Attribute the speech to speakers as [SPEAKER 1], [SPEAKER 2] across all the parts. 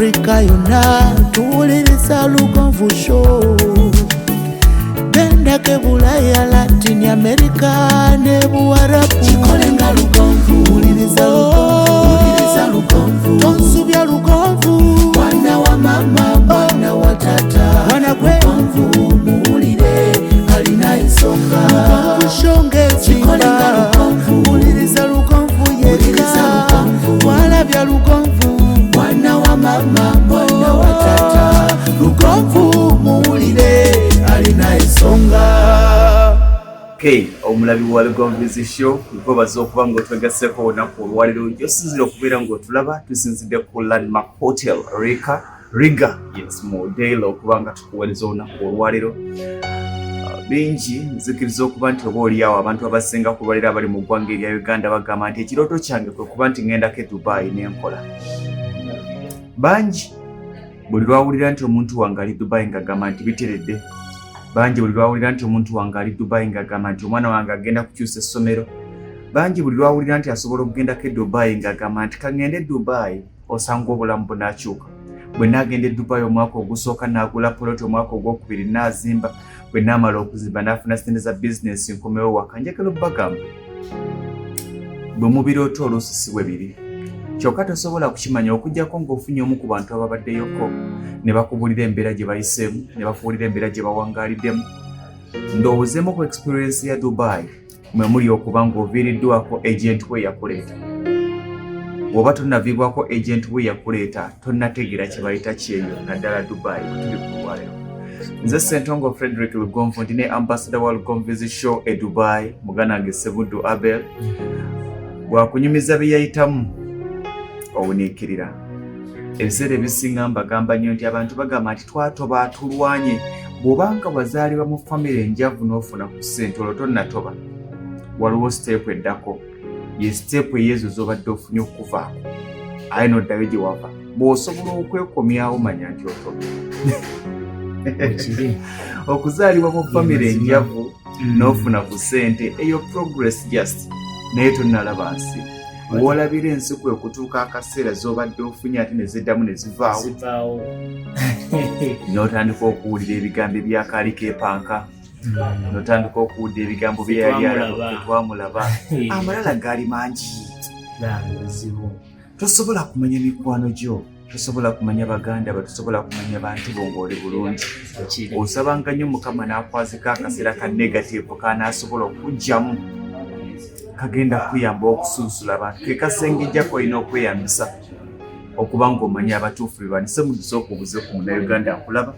[SPEAKER 1] Africa yonna tuwuliriza Lugonvu Show. Gendako e Bulaya, Latin America ne Buwarabu. Kikolenga Lugonvu, wuliriza Lugonvu, wuliriza Lugonvu, tonsubya Lugonvu. Mwana wa mama, mwana wa tata, mwana gwe Lugonvu, muwulire alina ensonga. Lugonvu Show ng'ezimba, wuliriza Lugonvu yekka, walabya Lugonvu. Mwana wa mama, mwana wa tata, Lugonvu muwulire alina ensonga.
[SPEAKER 2] Okay, omulabi wa Lugonvu's Show, nkwebaza okuba nga otwegasseko olunaku olwaleero gyosinzira okubeera ng'otulaba. Tusinzidde ku Landmark Hotel Rika Riga, yes, mu Deira, okuba nga tukuweereza olunaku olwaleero. Bingi nzikiriza okuba nti oba oliawo abantu abasinga ku lwaleero abali mu ggwanga erya Uganda bagamba nti ekirooto kyange kwe kuba nti ŋŋendako e Dubai n'enkola. Bangi buli lwawulira nti omuntu wange ali Dubai ng'agamba nti biteredde. Bangi buli lwawulira nti omuntu wange ali Dubai ng'agamba nti omwana wange agenda kukyusa essomero. Bangi buli lwawulira nti asobola okugendako e Dubai ng'agamba nti kaŋŋende e Dubai, osanga obulamu bunaakyuka. Bwe naagenda e Dubai omwaka ogusooka naagula poloti, omwaka ogwokubiri naazimba, bwe naamala okuzimba naafuna sente za bizinesi, nkomewo waka. Njagala obbagamba, bwe mubiroota oluusi si bwe biri. Kyokka tosobola kukimanya okuggyako ng'ofunye omu ku bantu ababaddeyoko ne bakubuulira embeera gye bayiseemu, ne bakubuulira embeera gye bawangaaliddemu. Ndowoozeemu ku experience ya Dubai mwe muli okuba ng'oviiriddwako agent we yakuleeta. Bw'oba tonnaviibwako agent we yakuleeta, tonnategeera kye bayita kyeyo, naddala Dubai bwe tuli ku lwaleero. Nze Sentongo Frederick Lugonvu, ndi ne ambassador wa Lugonvu's Show e Dubai, muganda wange Sebuddu Abel. Bwakunyumiza bye yayitamu owuniikirira. Ebiseera ebisinga mbagamba nnyo nti abantu bagamba nti twatoba, tulwanye. Bw'obanga wazaalibwa mu famire enjavu n'ofuna ku ssente, olwo tonnatoba. Waliwo step eddako, ye step eyeezo z'obadde ofunye okuvaako, aye n'oddayo gye wava. Bw'osobola okwekomyawo, manya nti otobye.
[SPEAKER 3] Ekiri.
[SPEAKER 2] Okuzaalibwa mu famire
[SPEAKER 3] Mazima.
[SPEAKER 2] enjavu n'ofuna ku ssente, eyo progress just, naye tonnalaba nsi. W'olabira ensi kwe kutuuka akaseera z'obadde ofunye ate ne ziddamu ne zivaawo,
[SPEAKER 3] Zivaawo.
[SPEAKER 2] n'otandika okuwulira ebigambo ebyakaali keepanka, n'otandika okuwulira ebigambo bye yali alaba.
[SPEAKER 3] Tetwamulaba.
[SPEAKER 2] Tetwamulaba. Amalala gaali mangi.
[SPEAKER 3] Bambi bizibu.
[SPEAKER 2] Tosobola kumanya mikwano gyo, tosobola kumanya baganda ba, tosobola kumanya bantu bo ng'oli bulungi.
[SPEAKER 3] Ekiri.
[SPEAKER 2] Osabanga nnyo Mukama n'akwazika akaseera ka negative kanaasobola okugjamu kagenda kuyamba okusunsula abantu, ke kasengejja kolina okweyambisa okuba ng'omanyi abatuufu be bani. Semudusooka obuze ku Munnayuganda akulaba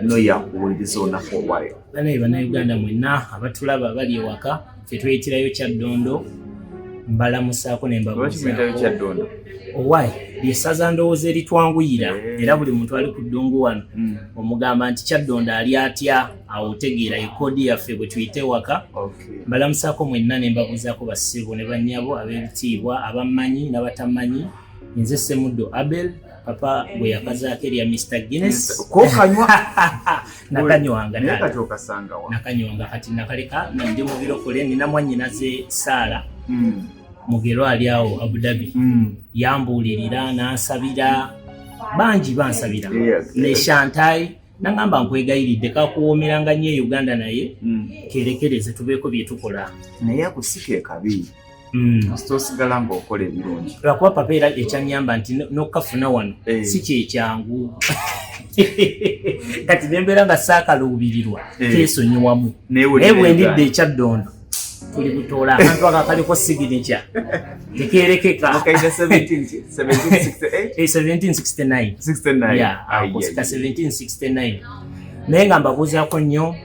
[SPEAKER 2] noyo akuwuliriza olunaku olwaleero.
[SPEAKER 3] Banaye Bannayuganda mwenna abatulaba abali ewaka, ffe tweyitirayo Kyaddondo, mbalamusaako ne
[SPEAKER 2] Lwaki muyitayo
[SPEAKER 3] mbabuuzaako.
[SPEAKER 2] Kyaddondo?
[SPEAKER 3] Owaayi, lyessaza ndowooza eritwanguyira. Era buli muntu ali ku ddungu wano omugamba nti Kyaddondo ali atya, awo otegeera ekoodi yaffe bwe tuyite ewaka. Mbalamusaako mwenna ne mbabuuzaako bassebo ne bannyabo ab'ebitiibwa, abammanyi n'abatamanyi. Nze Semuddo Abel, papa gwe yakazaako erya Mr Guinness.
[SPEAKER 2] Kokanywa?
[SPEAKER 3] Nakanywanga.
[SPEAKER 2] Naye
[SPEAKER 3] Taata.
[SPEAKER 2] kati okasangawa?
[SPEAKER 3] Nakanywanga, kati nakaleka, ndi mu birokole. Nina mwannyinaze Saala Mugero ali awo Abu Dhabi, yambuulirira n'ansabira, bangi bansabira ne Shantai nangamba nkwegayiridde kakuwoomeranga nnyo e Uganda, naye kerekereze tubeeko bye tukola.
[SPEAKER 2] Naye akusika ekabi. Kasita osigala ng'okola ebirungi.
[SPEAKER 3] Lwakuba papa era ekyanyamba nti n'okukafuna wano si kyekyangu. Kati nembeera nga saakaluubirirwa, keesonyiwamu.
[SPEAKER 2] Naye
[SPEAKER 3] naye bwe ndidda
[SPEAKER 2] Uganda.
[SPEAKER 3] Ekyaddondo tuli butoola akantu ako akaliko signature tekerekeka.
[SPEAKER 2] Mukaita 17 1768?
[SPEAKER 3] 1769.
[SPEAKER 2] 69.
[SPEAKER 3] Yeah,
[SPEAKER 2] Ai,
[SPEAKER 3] ako
[SPEAKER 2] ai,
[SPEAKER 3] sika
[SPEAKER 2] ai.
[SPEAKER 3] 1769. Naye nga mbabuuzaako nnyo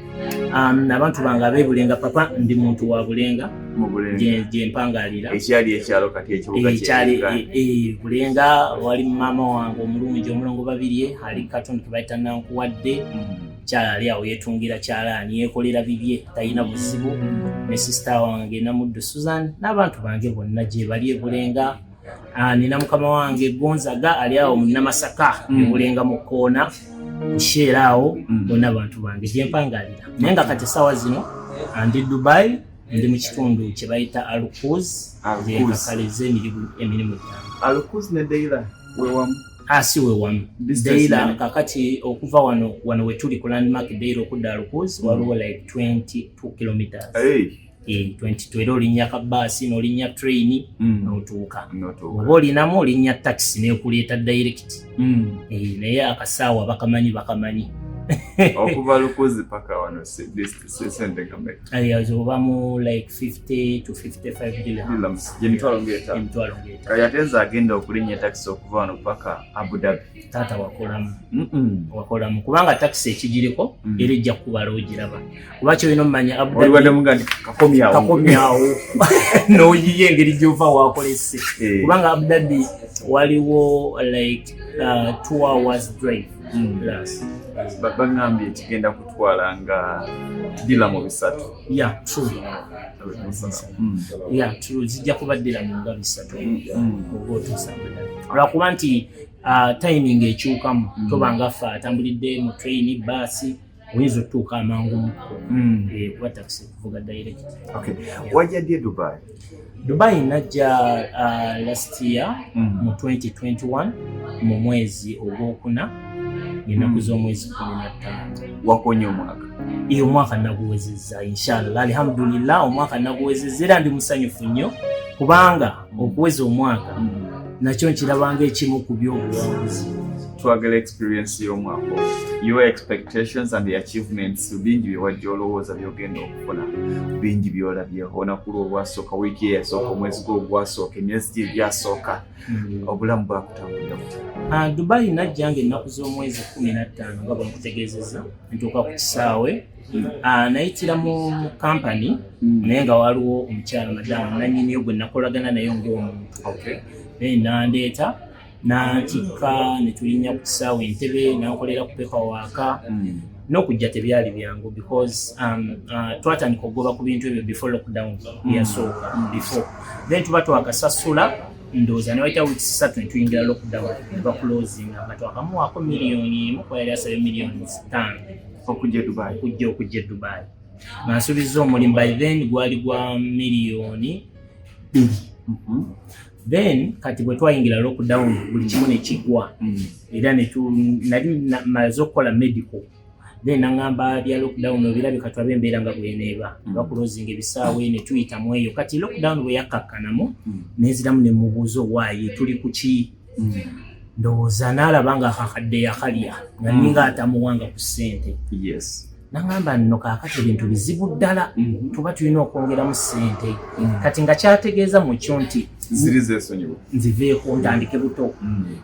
[SPEAKER 3] abantu bange ab'ebulenga. Papa ndi muntu wa Bulenga.
[SPEAKER 2] Mu Bulenga.
[SPEAKER 3] Gye mpangalira.
[SPEAKER 2] Ekyali ekyalo kati ekibuga
[SPEAKER 3] ekyali
[SPEAKER 2] kye
[SPEAKER 3] Bulenga, wali maama wange omulungi omulongo Babirye, ali katundu kebayita Nankuwadde. Kyala ali awo yetungira kyalaani, yekolera bibye, talina buzibu. Ne sister wange Namuddu Susan n'abantu bange bonna gye bali e Bulenga. Ah, nina mukama wange Gonzaga ali awo Munnamasaka e Bulenga mu kkoona kusheera awo. Bonna bantu bange gyempangalira. Naye nga kati essaawa zino ndi Dubai, ndi mu kitundu kye bayita Al Quoz.
[SPEAKER 2] Al Quoz.
[SPEAKER 3] Gyekakaleza emirimu gyange.
[SPEAKER 2] Al Quoz ne Deira wewamu?
[SPEAKER 3] Si we wamu.
[SPEAKER 2] Distance
[SPEAKER 3] Deira
[SPEAKER 2] nene.
[SPEAKER 3] kakati okuva wano wano wetuli ku Landmark Deira okudda Al Quoz waliwo like 22 kilometers.
[SPEAKER 2] Hey.
[SPEAKER 3] 22, era olinnya ka baasi n'olinnya train n'otuuka.
[SPEAKER 2] N'otuuka.
[SPEAKER 3] Oba olinamu olinnya taxi n'ekuleeta direct. Naye akasaawa bakamanyi bakamanyi.
[SPEAKER 2] Okuva Al Quoz paka wano sente nga mmeka?
[SPEAKER 3] Oba mu like 50 to 55 dirhams.
[SPEAKER 2] Dirhams, gye mitwalo ng'etaano.
[SPEAKER 3] Emitwalo ng'etaano.
[SPEAKER 2] Kati ate nze agenda okulinnya takisi okuva wano paka Abu Dhabi.
[SPEAKER 3] Taata wakolamu. Wakolamu kubanga takisi ekigiriko era ejja kukubala ogiraba, kuba kyolina omumanya Abu Dhabi-
[SPEAKER 2] Olibadde muga nti kakomyawo.
[SPEAKER 3] Kakomyawo n'oyiye engeri gyova wakolese. Kubanga Abu Dhabi waliwo like 2 hours drive plus.
[SPEAKER 2] Baŋŋambye kigenda kutwala nga dirham 300.
[SPEAKER 3] Yeah, true. Yeah, true, zijja kuba dirham nga 300 oba otuusa Abu Dhabi, lwakuba nti timing ekyukamu. Toba nga ffe atambulidde mu train, baasi, oyinza otutuuka amangu mukko. Kuba takisi kuvuga direct.
[SPEAKER 2] Okay. Wajja ddi e Dubai?
[SPEAKER 3] Dubai najja last year mu 2021 mu mwezi ogwokuna, ennaku z'omwezi 15.
[SPEAKER 2] Wakonye omwaka?
[SPEAKER 3] Iyo, omwaka naguwezezza, inshallah, alhamdulillah, omwaka naguwezezza era ndi musanyufu nnyo kubanga okuweza omwaka nakyo nkirabanga ekimu ku byobuwanguzi.
[SPEAKER 2] Twagala experience y'omwaka ogwo, your expectations and the achievements. Bingi bye wajja olowooza byogenda okufuna, bingi byolabyeho. Olunaku lwo olwasooka, wiiki eyasooka, omwezi gwo ogwasooka, emyezi gye egyasooka, obulamu bwakutambulira butya?
[SPEAKER 3] Dubai najja nga ennaku z'omwezi 15 nga bwenkutegeezezza, ntuuka ku kisaawe. Nayitira mu kampani, naye nga waliwo omukyala madamu nanyiniyo gwe nakolagana naye ng'omuntu. Naye nandeeta nantikka ne tulinnya ku kisaawe Entebbe, nankolera ku paperwork. N'okujja tebyali byangu because twatandika okugoba ku bintu ebyo before lockdown eyasooka. Before then tuba twakasasula, ndowooza ne wayita weeks 3 ne tuyingira lockdown ne bakulozinga, nga twakamuwaako 1 million kuba yali asabye miliyoni 5.
[SPEAKER 2] Okujja e Dubai?
[SPEAKER 3] Okujja e Dubai nga nsuubiza omulimu, by then gwali gwa miliyoni 2. Then kati bwe twayingira lockdown buli kimu ne kigwa. Era nali maze okukola medical, then naŋŋamba bya lockdown obirabye, kati embeera nga bweneeba. Bakulozinga ebisaawe ne tuyitamu eyo. Kati lockdown bwe yakkakkanamu nenziramu ne mubuuza owaaye tuli ku ki. Ndowooza n'alaba nga akakadde yakalya nga ninga atamuwanga ku ssente. Naŋŋamba nno kaakati ebintu bizibu ddala, tuba tulina okwongeramu ssente. Kati nga kyategeeza mu kyo nti
[SPEAKER 2] ziri zeesonyiwe.
[SPEAKER 3] Nziveeko ntandike buto.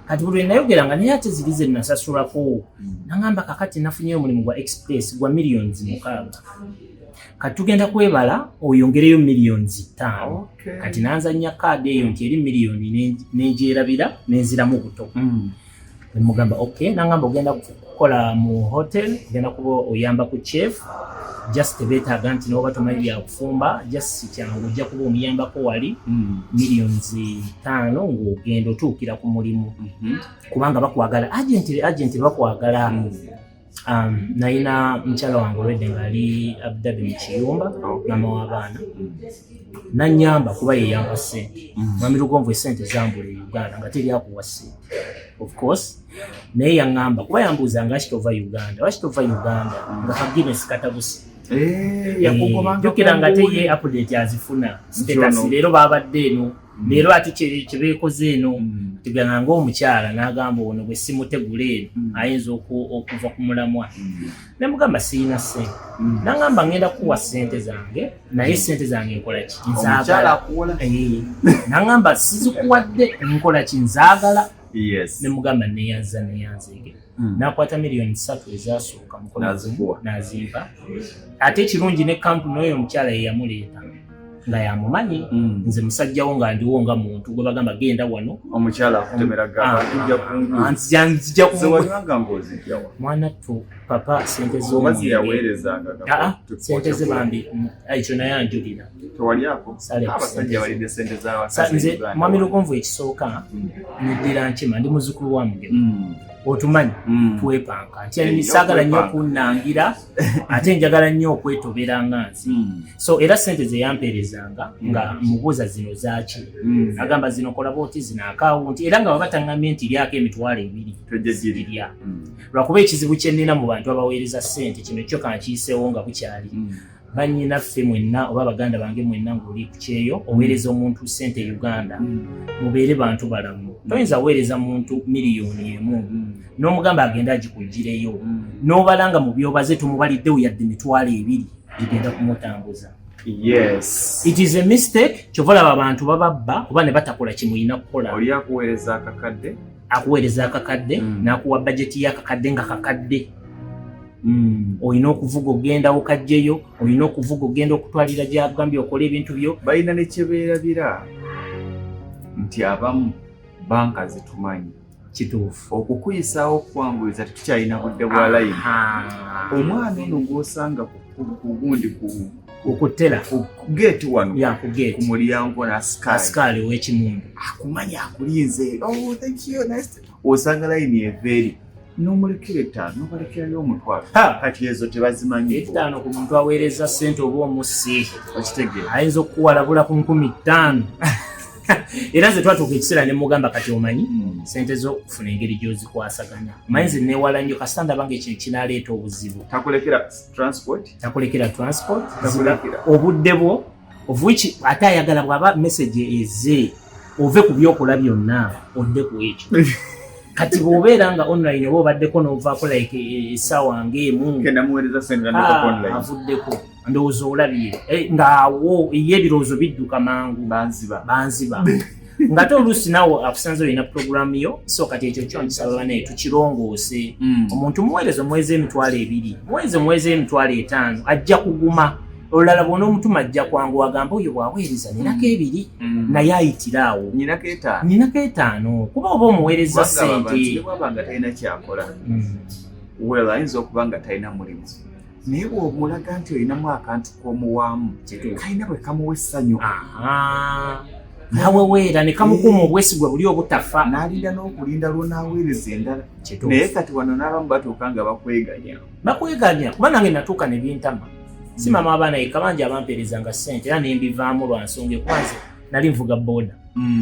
[SPEAKER 3] Kati buli lwe nayogeranga naye ate ziri ze nasasulako, naŋŋamba kakati nafunyeyo omulimu gwa express gwa miliyoni 6, kati tugenda kwebala oyongereyo miliyoni 5. Kati nanzanya kaadi eyo nti eri miliyoni nengyerabira nenziramu buto. Nemugamba ok, nangamba ogenda kukola mu hotel, ogenda kuba oyamba ku chef, just tebeetaaga nti noba tomanyi byakufumba, just kyangu ojja kuba omuyambako wali, miliyoni 5 ng'ogenda otuukira ku mulimu kubanga bakwagala agent, agent bakwagala. Nalina mukyala wange olwedde ng'ali Abu Dhabi mu kiyumba, mama w'abaana, nanyamba kuba yeyampa ssente. Mwami Lugonvu, esente zambula e Uganda nga teri akuwa ssente of course, naye yaŋŋamba kuba yambuuza nga lwaki tova Uganda, lwaki tova Uganda, nga ka Guinness katabuse.
[SPEAKER 2] Yakugobanga
[SPEAKER 3] Jjukira nga
[SPEAKER 2] ku
[SPEAKER 3] te ye update azifuna status.
[SPEAKER 2] Nti ono-
[SPEAKER 3] Leero babadde eno, leero ate kyebeekoze eno. Tugamba ng'omukyala n'agamba ono bwe simutegula eno ayinza okuva ku mulamwa. Ne mugamba siyina ssente. Nangamba ngenda kuwa ssente zange, naye ssente zange nkola ki?
[SPEAKER 2] Omukyala
[SPEAKER 3] Nzaagala.
[SPEAKER 2] akuwola.
[SPEAKER 3] Nangamba sizikuwadde, nkola ki? Nzaagala. Ne mugamba neyanza neyanzeege. Nakwata miliyoni 3 ezasooka mukono gumu,
[SPEAKER 2] N'azikuwa.
[SPEAKER 3] n'azimpa. Ate ekirungi ne kampuni oyo omukyala ye yamuleeta nga yamumanyi. Nze musajjawo nga ndiwo nga muntu gwe bagamba genda wano.
[SPEAKER 2] Omukyala akutemera gamba nzija kungu.
[SPEAKER 3] Nzija
[SPEAKER 2] Ze walibanga ng'ozijjawa?
[SPEAKER 3] Mwana ttu papa sente
[SPEAKER 2] Oba ze
[SPEAKER 3] z'omwenge.
[SPEAKER 2] yaweerezanga?
[SPEAKER 3] Aa, sente ze bambi, ekyo naye anjulira.
[SPEAKER 2] Tewalyako?
[SPEAKER 3] Sale ku
[SPEAKER 2] Abasajja
[SPEAKER 3] sente ze.
[SPEAKER 2] balidde sente z'abakazi
[SPEAKER 3] Nze
[SPEAKER 2] e Uganda.
[SPEAKER 3] mwami Lugonvu, ekisooka neddira nkima, ndi muzzukulu wa Mugema. Otumanyi twepanka nti saagala nnyo okunnangira, ate njagala nnyo okwetobera nga nze. So era sente ze yampeerezanga nga mubuuza, "Zino zaaki?" Agamba, "Zino kola bwoti, zino akawunti." Era nga baba taŋŋambye nti lyako 20,000,
[SPEAKER 2] Tojja giri.
[SPEAKER 3] Zirya. Lwakuba ekizibu kye nnina mu bantu abaweereza ssente, kino kyo kankiyiseewo nga bukyali. Bannyinaffe mwenna oba baganda bange mwenna, ng'oli ku kyeyo oweereza omuntu ssente e Uganda, mubeere bantu balamu. Toyinza weereza muntu 1 million n'omugamba agende agikugireyo, n'obala nga mu byobaze tomubaliddewo yadde 20,000 gigenda kumutambuza. It is a mistake. Kyova olaba abantu bababba oba ne batakola kimuyina kukola.
[SPEAKER 2] Oli akuweereza akakadde.
[SPEAKER 3] Akuweereza akakadde, n'akuwa bajeti y'akakadde nga kakadde. Olina okuvuga ogenda okajjeyo, olina okuvuga ogenda okutwalira gyagambye okola ebintu byo.
[SPEAKER 2] Balina ne kyebeerabira nti abamu banka zitumanyi. Okukuyisaawo okwanguyiza, tetukyalina budde bwa layini. Omwana ono gw'osanga ku gundi ku
[SPEAKER 3] Okutera
[SPEAKER 2] ku geeti wano,
[SPEAKER 3] ya ku
[SPEAKER 2] ku
[SPEAKER 3] geeti,
[SPEAKER 2] mulyango n'asikaali.
[SPEAKER 3] Asikaali ow'ekimundu.
[SPEAKER 2] Akumanya, akulinze, "Oh, thank you, nice." Osanga layini eva eri n'omulekera 5, n'obalekerayo 500. Kati ezo tebazimanyi.
[SPEAKER 3] 5 ku muntu aweereza ssente oba omussi.
[SPEAKER 2] Okitegeera?
[SPEAKER 3] Ayinza okukuwalabula ku 5,000. Era nze twatuuka ekiseera ne mugamba, "Kati omanyi, sente zo funa engeri gy'ozikwasaganya." Omanyi nze neewala nnyo kasita ndaba nga ekintu kinaleeta obuzibu.
[SPEAKER 2] Takulekera transport.
[SPEAKER 3] Takulekera transport.
[SPEAKER 2] Takulekera.
[SPEAKER 3] Obudde bwo, of which ate ayagala bw'aba message eze ove ku byokola byonna odde ku ekyo. Kati bw'obeera nga online oba obaddeko n'ovaako like essaawa ng'emu,
[SPEAKER 2] Namuweereza sente nandeka online.
[SPEAKER 3] Avuddeko, ndowooza olabye. Ng'awo ye ebirowoozo bidduka mangu.
[SPEAKER 2] Banziba.
[SPEAKER 3] Banziba, ng'ate oluusi naawe akusanze olina puroguramu yo. So kati ekyo kyo nkisaba banaye tukirongoose. Omuntu muweereza, omuweeza 20,000, muweereza, omuweeza 50,000, ajja kuguma. Olulala bw'onoomutuma ajja kwangu agamba, "Oyo bw'aweereza ninako 2." Naye ayitira awo.
[SPEAKER 2] Nyinako 5.
[SPEAKER 3] Ninako 5, kuba oba omuweereza ssente.
[SPEAKER 2] Bwaba nga talina kyakola, well, ayinza okuba nga talina mulimu, naye bw'omulaga nti olinamu akantu k'omuwaamu, kalina bwe kamuwa essanyu.
[SPEAKER 3] Aha. Nawe weera ne kamukuuma obwesigwa buli obutafa.
[SPEAKER 2] N'alinda n'okulinda lw'onaaweereza endala. Naye kati wano n'abamu batuuka nga bakweganya.
[SPEAKER 3] Bakweganya, kuba nange natuuka ne bintama. Si mama abaana yekka, bangi abampeerezanga ssente era nembivaamu lwa nsonga ekuba nze nali nvuga booda.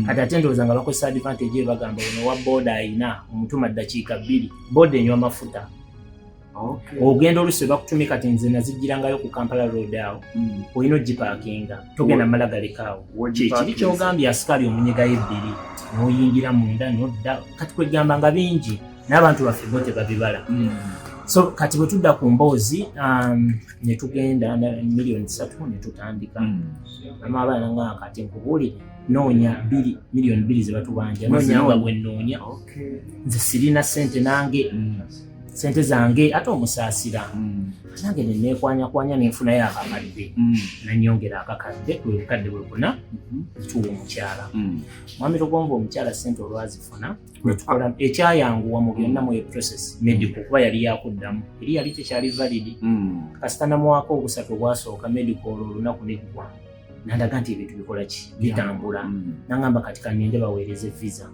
[SPEAKER 3] Kati ate ndowooza nga bakozesa advantage eyo, bagamba ono wa booda ayina omutuma ddakiika 2, booda enywa mafuta. Ogenda oluusi bakutumye. Kati nze nazijjirangayo ku Kampala Road awo. Olina ogipaakinga, togenda mala galekaawo. Kyekiri kyogambye, asikaali omunyigayo ebbiri n'oyingira munda nodda. Kati kwegamba nga bingi n'abantu baffe bo tebabibala. So kati bwe tudda ku mboozi, ne tugenda 3 million ne tutandika. Mama abaana nga kati nkubuulire, noonya bbiri, 2 million ze batubanja, noonya nga bwe nnoonya. Nze sirina ssente nange, sente zange ate omusaasira. Nange neneekwanyakwanya nenfunayo akakadde, nanyongera akakadde, bwe bukadde bwe buna tuwa omukyala. Mwami Lugonvu, omukyala sente olwazifuna netukola ekyayanguwa mu byonna mu process medical, kuba yali yakuddamu eri yali tekyali valid. Kasita namuwaako obusatu obwasooka medical, olwo olunaku neggwa, nandaga nti ebintu bikola ki, bitambula. Nangamba, "Kati kaninde baweereze visa."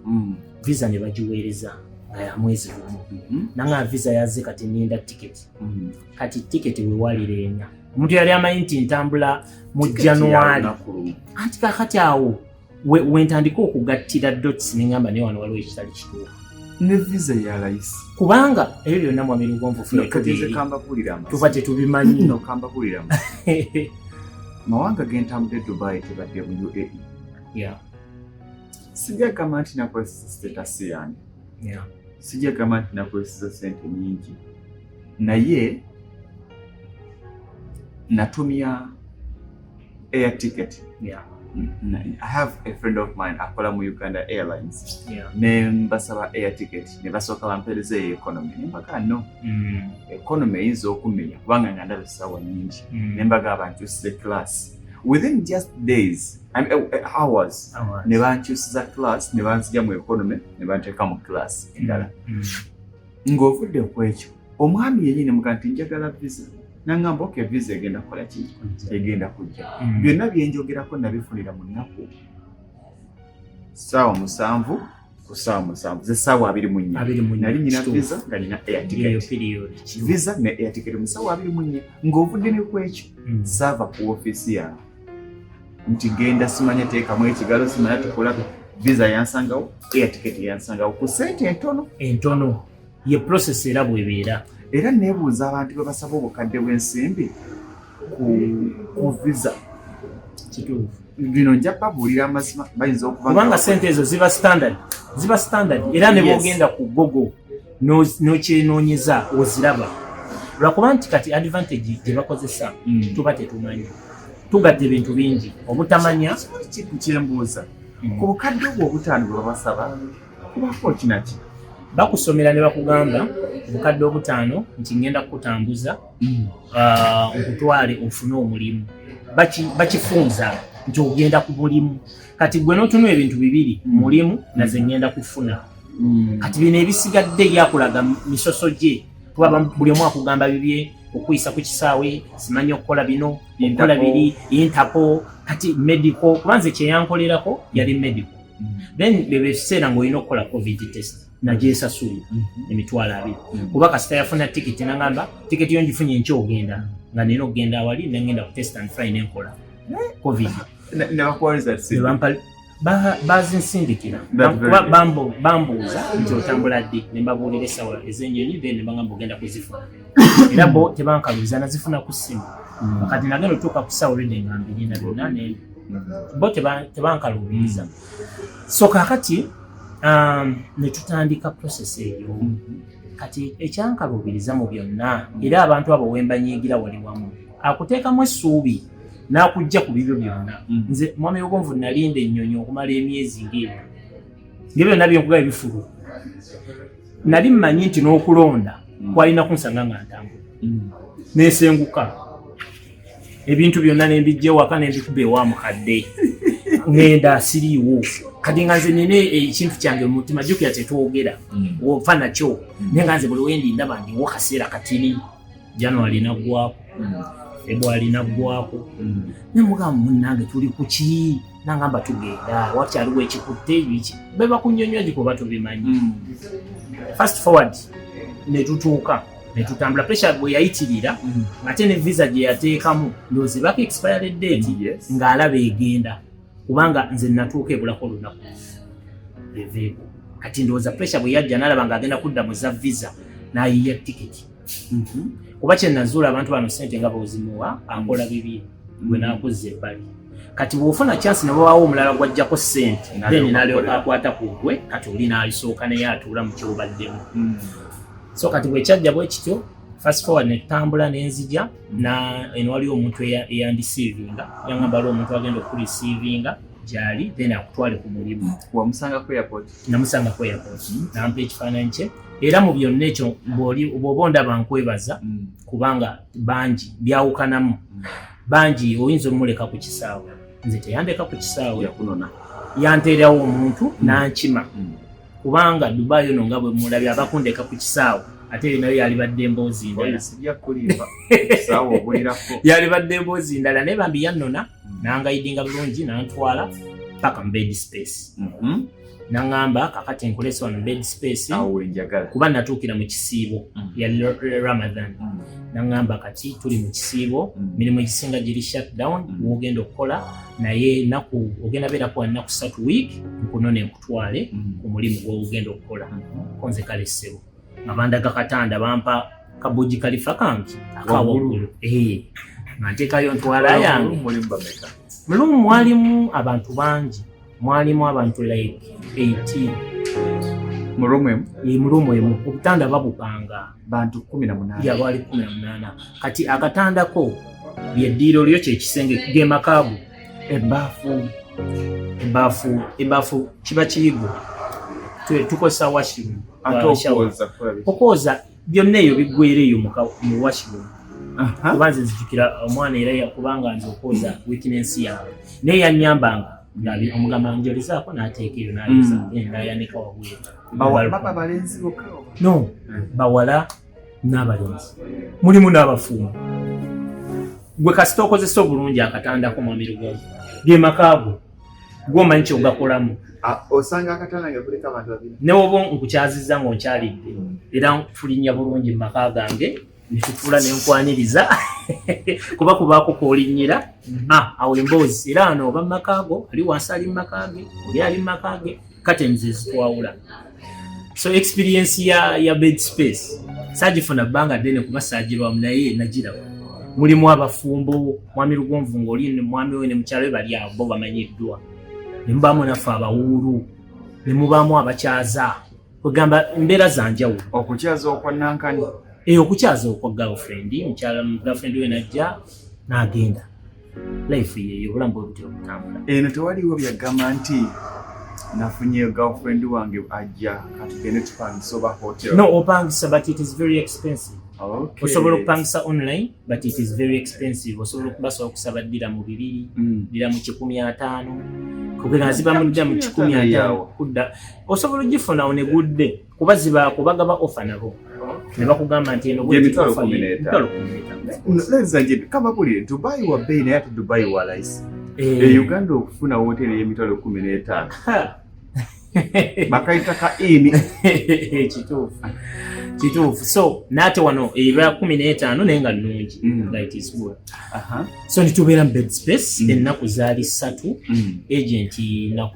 [SPEAKER 3] Visa ne bagiweereza nga ya mwezi gumu. Nangamba, "Visa yazze, kati ninda tiketi." Kati tiketi wewalira enya, omuntu yali amanyi nti ntambula mu January. Anti kakati awo wentandika okugattira dots, neŋŋamba naye wano waliwo ekitali kituufu.
[SPEAKER 2] Ne visa ya layisi.
[SPEAKER 3] Kubanga ebyo byonna, mwami Lugonvu, ffe
[SPEAKER 2] Kati nze
[SPEAKER 3] tubeeri
[SPEAKER 2] kambabuulire amazima.
[SPEAKER 3] Tuva tetubimanyi.
[SPEAKER 2] No, kambabuulire amazima. Mawanga gentambudde, Dubai tebadde mu UAE. Sijja gamba nti nakozesa status yange. Sijja gamba nti nakozesa sente nyingi, naye natumya air ticket. I have a friend of mine akola mu Uganda Airlines. Ne mbasaba air ticket, ne basooka bampeereza eyo economy, ne mbaga no, economy eyinza okumenya kubanga nga ndaba essaawa nyingi. Ne mbaga bankyusize class within just days, I mean, hours.
[SPEAKER 3] Hours.
[SPEAKER 2] Ne bankyusiza class, ne banzija mu economy ne banteeka mu class endala. Ng'ovudde ku ekyo, omwami yennyini muga nti njagala visa, nangamba, "Okay, visa egenda kukola ki? Egenda kujja." Byonna byenjogerako nabifunira mu nnaku 7. Ku ssaawa 7, zessaawa 24.
[SPEAKER 3] 24.
[SPEAKER 2] Nali nyina
[SPEAKER 3] Kituufu.
[SPEAKER 2] visa nga nina air
[SPEAKER 3] Eyo
[SPEAKER 2] ticket.
[SPEAKER 3] period, kituufu.
[SPEAKER 2] Visa ne air ticket mu ssaawa 24, ng'ovudde ne ku ekyo, saava ku ofiisi yange nti genda simanya teekamu ekigalo, simanya tukulabe. Visa yansangawo, air ticket yansangawo ku sente entono.
[SPEAKER 3] Entono ye process era bwebeera.
[SPEAKER 2] Era neebuuza abantu bwe basaba obukadde bw'ensimbi ku visa.
[SPEAKER 3] Kituufu.
[SPEAKER 2] Bino nja babuulira amazima, bayinza okuba
[SPEAKER 3] Kubanga sente ezo ziba standard, ziba standard era ne bwogenda ku Google n'okyenoonyeza oziraba, lwakuba nti kati advantage gye bakozesa tuba tetumanyi, tugatta ebintu bingi obutamanya.
[SPEAKER 2] Kyembuuza, ku bukadde obwo 5 bwe babasaba, kubako kinaki?
[SPEAKER 3] Bakusomera ne bakugamba obukadde 5 nti ngenda kukutambuza, nkutwale ofune omulimu. Bakifunza nti ogenda ku mulimu. Kati gwe n'otunula ebintu bibiri, mulimu naze ngenda kufuna. Kati bino ebisigadde yakulaga misoso gye, kuba buli omu akugamba bibye, okuyisa ku kisaawe, simanyi okukola bino, okukola biri, Interpol, kati medical, kuba nze kyeyankolerako yali medical. Then bebe ekiseera ng'olina okukola COVID test, nagyesasula 20,000. Kuba kasita yafuna tikiti nangamba tiketi yo ngifunye enkya ogenda, nga nina okugenda awali nengenda ku Test and Fly nenkola COVID.
[SPEAKER 2] Ne bakuwa results?
[SPEAKER 3] Ne bampa, bazinsindikira.
[SPEAKER 2] That's very
[SPEAKER 3] Kuba
[SPEAKER 2] good.
[SPEAKER 3] bambuuza nti otambula ddi, ne mbabuulira essaawa ez'ennyonyi, then ne bagamba ogenda kuzifuna, era bo tebankalubiza, nazifuna ku ssimu. Kati nagenda otuuka ku ssaawa olwedde nga mbirina byonna, ne bo tebankaluubiriza. So kaakati ne tutandika process eyo. Kati ekyankaluubiriza mu byonna, era abantu abo wembanyiigira wali wamu, akuteekamu essuubi n'akujja ku bibyo byonna. Nze mwami Lugonvu nalinda ennyonyi okumala emyezi ng'ebyo, ng'ebyo byonna byenkugaba ebifulu, nali mmanyi nti n'okulonda kwalina kunsanga nga ntambula, nesenguka ebintu byonna nembijja ewaka nembikuba ewa mukadde, ŋŋenda siriiwo. Kati nga nze nina ekintu kyange mu mutima, jjukira tetwogera, ofa nakyo, naye nga nze buli wendi ndaba ndiwo kaseera katini. January naggwako, February naggwako, nemugamba munnange tuli ku ki? Nangamba tugenda, wakyaliwo ekikutte biki be bakunyonyola gikuba tubimanyi. Fast forward ne tutuuka ne tutambula, pressure bwe yayitirira, ate ne visa gye yateekamu ndowooza ebako expired date, ng'alaba egenda, kubanga nze natuuka ebulako olunaku eveeko. Kati ndowooza pressure bwe yajja n'alaba ng'agenda kudda mu za visa, n'ayiya tiketi. Kuba kye nazuula, abantu bano sente nga bw'ozimuwa akola bibi, gwe n'akuzza ebbali. Kati bw'ofuna chance ne wabaawo omulala gw'ajjako sente, then n'alyoka akwata ku gwe. Kati oli n'alisooka naye atuula mu kyobaddemu. So kati bwe kyajja bwe kityo, fast forward ne tutambula n'enzija na eno waliwo omuntu eyandeceivinga, yangamba waliwo omuntu agenda okureceivinga gyali, then akutwale ku mulimu.
[SPEAKER 2] Wamusanga ku airport?
[SPEAKER 3] Namusanga ku airport, nampa ekifaananyi kye. Era mu byonna ekyo bw'oba ondaba nkwebaza, kubanga bangi byawukanamu, bangi oyinza omuleka ku kisaawe, nze teyandeka ku kisaawe.
[SPEAKER 2] Yakunona.
[SPEAKER 3] Yanteerawo omuntu n'ankima, kubanga Dubai ono nga bwe mulabye abakundeka ku kisaawe, ate eyo nayo yalibadde emboozi ndala.
[SPEAKER 2] Sijja kulimba, kisaawe obulirako.
[SPEAKER 3] Yalibadde emboozi ndala, naye bambi yannona nanguidinga bulungi nantwala paka mu bed space. Naŋŋamba kakati nkulese wano bed space.
[SPEAKER 2] Awo wenjagala.
[SPEAKER 3] Kuba natuukira mu kisiibo, yali Ramadan. Naŋŋamba kati tuli mu kisiibo, mirimu egisinga giri shutdown, wogenda okukola naye naku ogenda beerako nnaku 3 week, nkunone nkutwale ku mulimu gwogenda okukola. Konze kale ssebo, nga bandaga katanda, bampa ka Burj Khalifa kange akawaggulu, nga nteekayo ntwala yange.
[SPEAKER 2] Mulimu bameka?
[SPEAKER 3] Mu room mwalimu abantu bangi, mwalimu abantu like 18.
[SPEAKER 2] Mu room emu?
[SPEAKER 3] Mu room emu, obutanda babupanga.
[SPEAKER 2] Bantu 18?
[SPEAKER 3] Ya, bwali 18. Kati akatandako lyeddiiro lyo, kyekisenge, ge makaago.
[SPEAKER 2] Ebaafu?
[SPEAKER 3] Ebaafu kiba kiyigo. Tukozesa washroom.
[SPEAKER 2] Ate
[SPEAKER 3] Shower.
[SPEAKER 2] okwoza kukola biki?
[SPEAKER 3] Okwoza byonna eyo biggwera eyo mu washroom. Kuba nze nzijukira omwana era kubanga nze okwoza weakness yange, naye yanyambanga nga omugamba njolezaako, n'ateeka eyo n'ayoza, then n'ayanika wabweru.
[SPEAKER 2] Baba balenzi bokka oba?
[SPEAKER 3] No, bawala n'abalenzi, mulimu n'abafumbo. Gwe kasita okozesa obulungi akatandako, mwami Lugonvu, ge makaago. Gwomanyi kyogakolamu.
[SPEAKER 2] Ah, osanga akatanda nga kuliko abantu babiri.
[SPEAKER 3] Ne woba nkukyazizza ng'onkyalidde, era tulinnya bulungi mu maka gange netutuula nenkwaniriza kuba kubaako kwolinnyira. Ah, awo emboozi era ano oba mu maka go, ali wansi ali mu maka ge, oli ali mu maka ge, curtains ezitwawula. So experience ya bed space saagifuna bbanga ddene kuba saagirwamu, naye nagiraba. Mulimu abafumbo, mwami Lugonvu ng'oli ne mwami we ne mukyala we bali awo, bo bamanyiddwa, ne mubaamu naffe abawuulu, ne mubaamu abakyaza, kwegamba mbeera za njawulo.
[SPEAKER 2] Okukyaza okwa nankani?
[SPEAKER 3] Eh, okukyaza okwa girlfriend, mukyala girlfriend we najja n'agenda. Life yeeyo, obulamu bwe butyo butambula.
[SPEAKER 2] Eno tewaliwo byagamba nti nafunye girlfriend wange ajja katugende tupangisa oba hotel?
[SPEAKER 3] No, opangisa, but it is very expensive. Osobola okupangisa online, but it is very expensive. Osobola okubasobola okusaba ddira mu 200, ddira mu 150, kubera ziba mu ddira mu 150 kudda osobola ogifuna onegudde, kuba zibaako bagaba offer nabo ne bakugamba nti eno bweti
[SPEAKER 2] Emitwalo
[SPEAKER 3] offer
[SPEAKER 2] kumi
[SPEAKER 3] ye-
[SPEAKER 2] n'etaano.
[SPEAKER 3] 15,000.
[SPEAKER 2] Ladies and gentlemen, kababulire, Dubai wa bbeeyi, naye ate Dubai wa layisi.
[SPEAKER 3] Eh.
[SPEAKER 2] E Uganda okufuna woteri ey'emitwalo 15,
[SPEAKER 3] Ha.
[SPEAKER 2] bakayita ka ini.
[SPEAKER 3] Kituufu, kituufu. So naate wano eba 15, naye nga nnungi, nga it is good. So nitubeera mu bed space. Ennaku zaali 3. Agent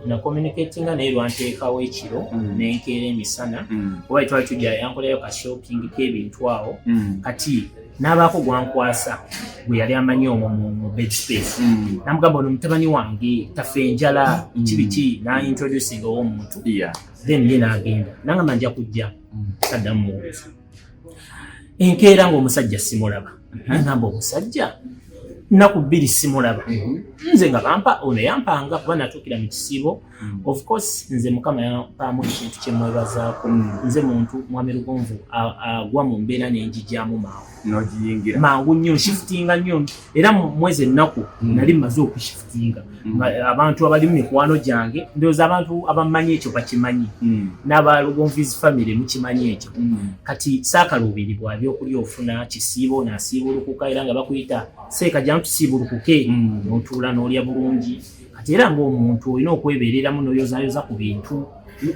[SPEAKER 3] na communicatinga naye lwanteekawo ekiro, nenkeera emisana, oba twali tujja yankolayo ka shopping k'ebintu awo. Kati n'abaako gwankwasa gwe yali amanyi omwo mu bed space, namugamba ono mutabani wange tafa enjala, kibiki, na introducing ow'omuntu. Then ye n'agenda nangamba nja kujja, saddamu muwuliza. Enkeera ng'omusajja simulaba. Nagamba omusajja nnaku 2 simulaba. Nze nga bampa ono yampanga kuba natuukira mu kisiibo. Of course nze Mukama yampaamu ekintu kyemwebazaako. Nze muntu, mwami Lugonvu, agwa mu mbeera nenjijyamu mangu.
[SPEAKER 2] N'ogiyingira.
[SPEAKER 3] Mangu nnyo, nshiftinga nnyo, era mu mwezi ennaku nali mmaze okushiftinga. Nga abantu abali mu mikwano gyange, ndowooza abantu abamanyi ekyo bakimanyi, n'abalugonvi's family mukimanyi ekyo. Kati saakaluubirirwa byokulya, ofuna kisiibo nasiibulukuka, era nga bakuyita seeka jangu tusiibulukuke, n'otuula n'olya bulungi. Kati era ng'omuntu olina okwebeereramu n'oyozaayoza ku bintu,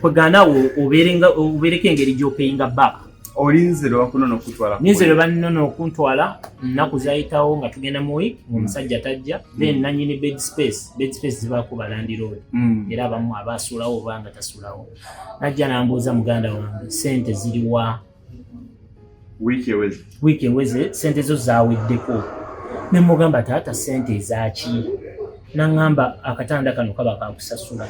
[SPEAKER 3] kwegaana obeereko engeri gy'opayinga back.
[SPEAKER 2] Olinze lwe bakunona okutwala ku
[SPEAKER 3] Ninze lwe
[SPEAKER 2] bweru.
[SPEAKER 3] Bannona okuntwala, nnaku zayitawo nga tugenda mu week ng'omusajja tajja. Then nanyini bed space, bed space zibaako ba landlord, era abamu abasuulawo oba nga tasulawo, najja nambuuza, muganda wange sente ziriwa?
[SPEAKER 2] Wiiki eweze.
[SPEAKER 3] Wiiki eweze, sente zo zaweddeko. Ne mugamba, taata, sente ezaki? Naŋŋamba akatanda kano kaba kakusasula,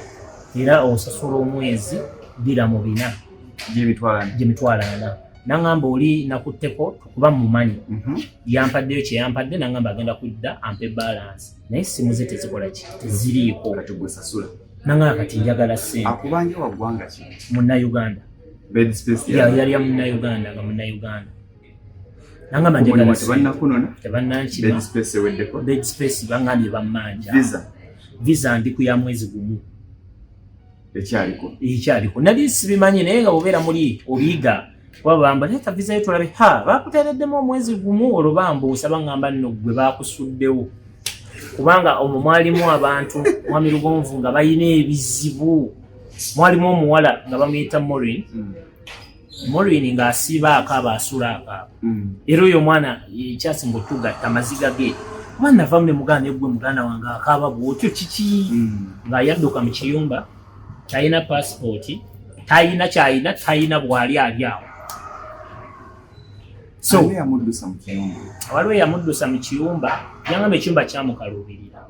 [SPEAKER 3] era osasula omwezi ddira mu 400.
[SPEAKER 2] Gy'emitwalo 4.
[SPEAKER 3] Gy'emitwalo 4. Naŋŋamba oli nakutteko kuba mumanyi, yampaddeyo kye yampadde, naŋŋamba agenda kudda ampe balance, naye essimu ze tezikola ki, teziriiko.
[SPEAKER 2] Kati gwe sasula.
[SPEAKER 3] Naŋŋamba kati njagala sente.
[SPEAKER 2] Akubanja wa ggwanga ki?
[SPEAKER 3] Munnayuganda.
[SPEAKER 2] Bed space.
[SPEAKER 3] Yali ya munnayuganda, nga munnayuganda. Naŋŋamba njagala
[SPEAKER 2] Omulimu
[SPEAKER 3] sente.
[SPEAKER 2] Tebannakunona.
[SPEAKER 3] Tebannankima.
[SPEAKER 2] Bed space eweddeko.
[SPEAKER 3] Bed space baŋŋambye bammanja.
[SPEAKER 2] Visa?
[SPEAKER 3] Visa ndi ku ya mwezi 1.
[SPEAKER 2] Ekyaliko.
[SPEAKER 3] Ekyaliko. Nali sibimanyi, naye nga bwobeera muli obiyiga, kuba bamba leeta visa yo tulabe, ha bakuteereddemu omwezi 1, olwo bambuusa baŋŋamba nno gwe bakusuddewo, kubanga omwo mwalimu abantu, mwami Lugonvu, nga balina ebizibu. Mwalimu omuwala nga bamuyita Morin. Morin ng'asiiba akaaba, asula akaaba. Era oyo omwana ekyasinga otugatta amaziga ge, kuba navamu ne muganda, egwe muganda wange akaaba bwotyo kiki? Ng'ayadduka mu kiyumba, talina pasipooti, talina kyalina, talina bwali ali awo. So
[SPEAKER 2] Ani yamuddusa mu kiyumba?
[SPEAKER 3] Waliwo eyamuddusa mu kiyumba, yangamba ekiyumba kyamukaluubirira.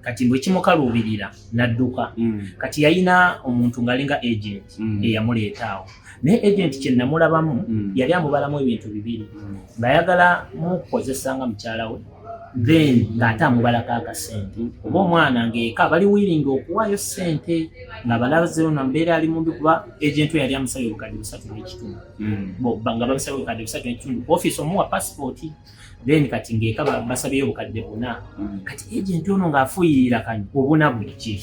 [SPEAKER 3] Kati bwe kimukaluubirira n'adduka. Kati yalina omuntu ng'alinga agent eyamuleeta awo, naye agent kye namulabamu, yali amubalamu ebintu bibiri, ng'ayagala mukozesa nga mukyala we, then ng'ate amubalako akasente, oba omwana ng'eka bali willing okuwaayo ssente nga balazeyo na mbeera ali mumbi, kuba agent we yali amusabye 3,500. Nga bamusabye 3,500 ku ofiisi omuwa pasipooti, then kati ng'eka basabyeyo 4,000. Kati agent ono ng'afuuyirira kano obuna bujje,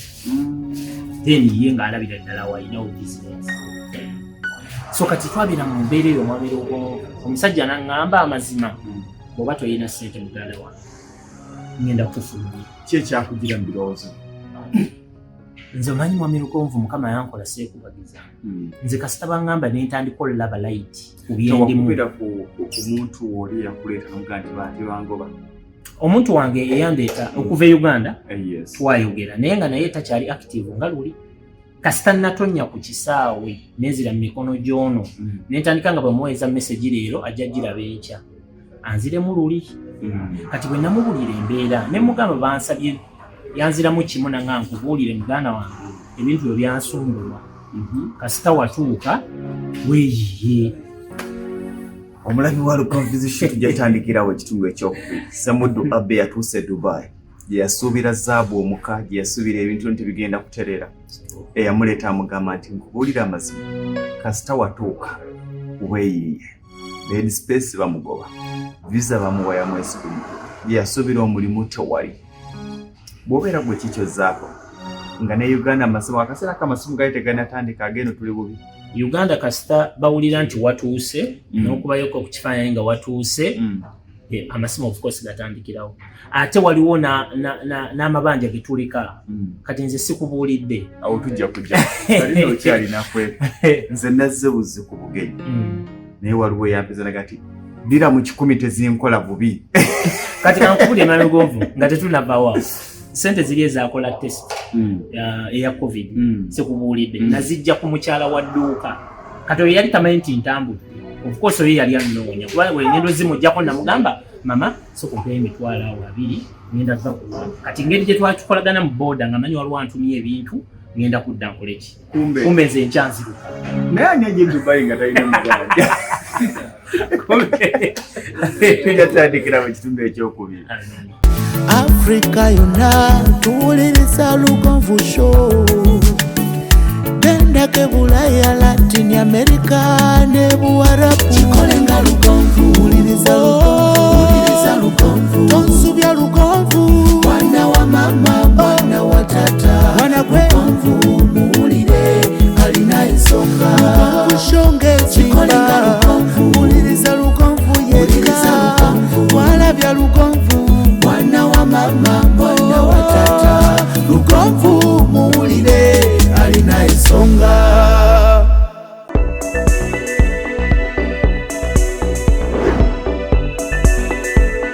[SPEAKER 3] then ye ng'alabira ddala walinawo bizinesi. So kati twabeera mu mbeera eyo, mwami Lugonvu, omusajja n'aŋŋamba amazima, bw'oba toyina ssente muganda wange, ngenda kufulumya.
[SPEAKER 2] Ki ekyakugira mu birowoozo?
[SPEAKER 3] Nze omanyi mwami Lugonvu, Mukama yankola seekubagiza. Nze kasita baŋŋamba nentandika olaba light ku byendimu.
[SPEAKER 2] Tewakubira ku muntu oli yakuleeta noga nti banti bangoba?
[SPEAKER 3] Omuntu wange eyandeeta okuva e Uganda,
[SPEAKER 2] Yes.
[SPEAKER 3] twayogera naye nga naye takyali active nga luli. Kasita natonya ku kisaawe nenzira mu mikono gy'ono, nentandika nga bwemuweeza message leero ajja giraba enkya, anziremu luli. Kati bwe namubulira embeera ne mugamba bansabye, yanziramu kimu nanga nkubuulire muganda wange, ebintu byo byansumbuwa. Kasita watuuka weeyiye.
[SPEAKER 2] Omulabi wa Lugonvu's Show, tujja tutandikirawo ekitundu ekyokubiri. Semuddu Abe yatuuse e Dubai gye yasuubira zaabu omuka, gye yasuubira ebintu nti bigenda kutereera. Eyamuleeta amugamba nti nkubuulira amazima, kasita watuuka weeyiye. Bed space bamugoba, visa bamuwa ya mwezi gumu, gye yasuubira omulimu tewali. Bw'obeera gwe kikyozaako nga ne Uganda amasimu akaseera k'amasimu gali teganatandika, ageno tuli bubi.
[SPEAKER 3] Uganda kasita bawulira nti watuuse, n'okubayoko ku kifaananyi nga watuuse, amasimu of course gatandikirawo. Ate waliwo n'amabanja ge tuleka. Kati nze sikubuulidde.
[SPEAKER 2] Awo tujja kujja kalina okyalinakwe. Nze nazze buzzi ku bugenyi, naye waliwo eyampiza nagati dira mu 100 tezinkola bubi.
[SPEAKER 3] Kati kankubulye mwami Lugonvu, nga tetunavawo, sente ziri ezakola test eya COVID, sikubuulidde? Nazijja ku mukyala wa dduuka. Kati oyo yali tamanyi nti ntambudde. Of course oyo yali anoonya kuba wengendo zimuggyako. Namugamba, "Mama, sokumpeyo emitwalo awo abiri, ngenda va kuwa." Kati ngeri gye twatukolagana mu booda nga manyi waliwo antumye ebintu, ngenda kudda nkole ki?
[SPEAKER 2] Kumbe.
[SPEAKER 3] Kumbe nze nkyanziruka.
[SPEAKER 2] Naye ani ajja e Dubai nga talina muganja? Tujja tutandikira mu kitundu ekyokubiri.
[SPEAKER 3] Amen.
[SPEAKER 1] Afrika yonna tuwuliriza Lugonvu Show. Gendako Bulaya, Latin America ne Buwarabu, kikolenga Lugonvu. Wuliriza Lugonvu, wuliriza Lugonvu, tonsubya Lugonvu, mwana wa mama.